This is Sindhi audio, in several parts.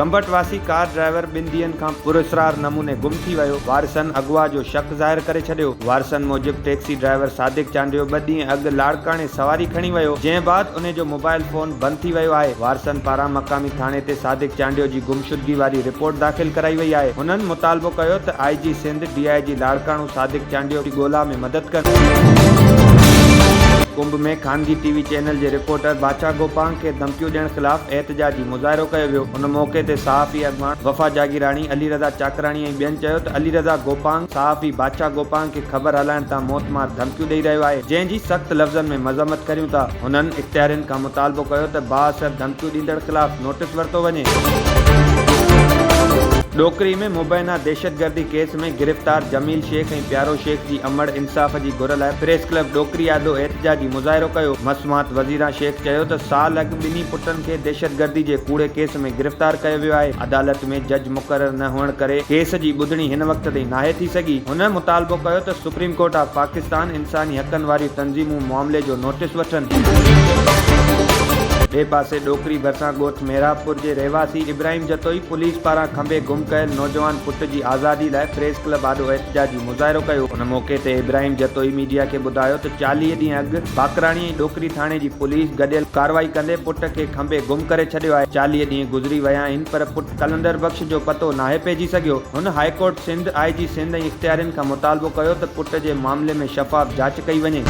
گمبٽ واسي ڪار ڊرائيور ٻن ڏينهن کان پراسرار نموني گم ٿي ويو، وارثن اغوا جو شڪ ظاهر ڪري ڇڏيو. وارثن موجب ٽيڪسي ڊرائيور صادق چانڊيو ٻه ڏينهن اڳ لاڙڪاڻي سواري کڻي ويو، جنهن بعد انهي جو موبائل فون بند ٿي ويو آهي. وارثن پاران مقامي ٿاڻي تي صادق چانڊيو جي گمشدگي واري رپورٽ داخل ڪرائي وئي آهي. هنن مطالبو ڪيو ته I G Sindh, D I G Larkana Sadiq Chandio جي ڳولا ۾ مدد ڪن. ڪنب ۾ خانگي ٽي وي چينل جي رپورٽر باڇا گوپانگ کي ڌمڪيون ڏيڻ خلاف احتجاجي مظاهرو ڪيو ويو. ان موقعي تي صحافي اڳواڻ وفا جاگيراڻي، علي رضا چاڪراڻي ۽ ٻين چيو ته علي رضا گوپانگ صحافي باڇا گوپانگ کي خبر هلائڻ تان موتمار ڌمڪيون ڏئي رهيو آهي، جنهن جي سخت لفظن ۾ مذمت ڪريون ٿا. هنن اختيارين کان مطالبو ڪيو ته بااثر ڌمڪيون ڏيندڙ خلاف نوٽيس ورتو وڃي. ڏوڪري ۾ مبينا دهشتگردي ڪيس ۾ گرفتار جميل شيخ ۽ پيارو شيخ جي امڙ انصاف جي گهر لاء پريس ڪلب ڏوڪري آڏو احتجاجي مظاهرو ڪيو. مسمات وزيران شيخ چيو ته سال اڳ ٻنهي پٽن کي دهشتگردي جي ڪوڙي ڪيس ۾ گرفتار ڪيو ويو آهي، عدالت ۾ جج مقرر نه هئڻ ڪري ڪيس جي ٻڌڻي هن وقت تائين ناهي ٿي سگهي. هن مطالبو ڪيو ته سپريم ڪورٽ آف پاڪستان، انساني حقن واريون تنظيمون معاملي جو نوٽيس وٺن. ٻئي پاسي ڏوڪري ڀرسان ڳوٺ محرابپور جي رهواسي ابراهيم جتوئي پوليس پاران کنڀي گم ڪيل نوجوان پٽ جي آزادي لاء پريس ڪلب آڏو احتجاجي مظاهرو ڪيو. ان موقعي تي ابراهيم جتوئي ميڊيا کي ٻڌايو ته 40 ڏينهن اڳ باقراڻي ۽ ڏوڪري ٿاڻي جي پوليس گڏيل ڪارروائي ڪندي پٽ کي کنڀي گم ڪري ڇڏيو آهي، 40 ڏينهن گذري ويا آهن پر پٽ قلندر بخش جو پتو ناهي پئجي سگهيو. هن high court Sindh, I G Sindh ۽ اختيارين کان مطالبو ڪيو ته پٽ جي معاملي ۾ شفاف جاچ ڪئي وڃي.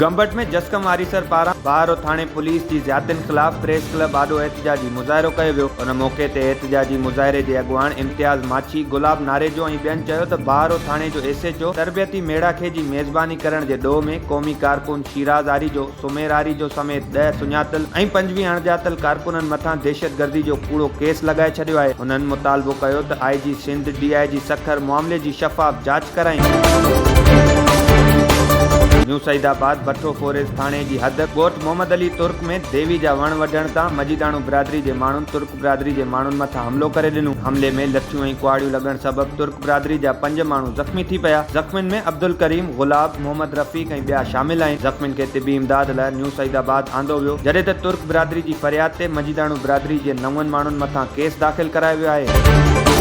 گمبٽ ۾ جسقم آريسر پاران بهارو ٿاڻي پوليس جي زيادتين خلاف پريس ڪلب آڏو احتجاجي مظاهرو ڪيو ويو. ان موقعي تي احتجاجي مظاهري جي اڳواڻ امتياز ماڇي، گلاب ناريجو ۽ ٻين چيو ته بهارو ٿاڻي جو ايس ايڇ او تربيتي ميڙاکي جي ميزباني ڪرڻ جي ڏوهه ۾ قومي ڪارڪن شيراز آريجو، سمير آريجو سميت 10 سڃاتل ۽ 25 اڻڄاتل ڪارڪنن مٿان دهشتگردي جو ڪوڙو ڪيس لڳائي ڇڏيو آهي. هنن مطالبو ڪيو ته I G Sindh, D I G Sukkur معاملي جي شفاف جاچ ڪرائين. نيو سعيد آباد، بٺو فوريز ٿاڻي جي حد ڳوٺ محمد علي ترڪ ۾ ديوي جا وڻ وڍڻ تان مجيداڻو برادري جي ماڻهن ترڪ برادري جي ماڻهن مٿان حملو ڪري ڏنو. حملي ۾ لٺيون ۽ ڪهاڙيون لڳڻ سبب ترڪ برادري جا پنج ماڻهو زخمي ٿي پيا. زخمين ۾ عبدالڪريم، غلاب، محمد رفيق ۽ ٻيا شامل آهن. زخمين کي طبي امداد لاء نيو سعيد آباد آندو ويو، جڏهن ته ترڪ برادري جي فرياد تي مجيداڻو برادري جي نون ماڻهن مٿان ڪيس داخل ڪرايو ويو آهي.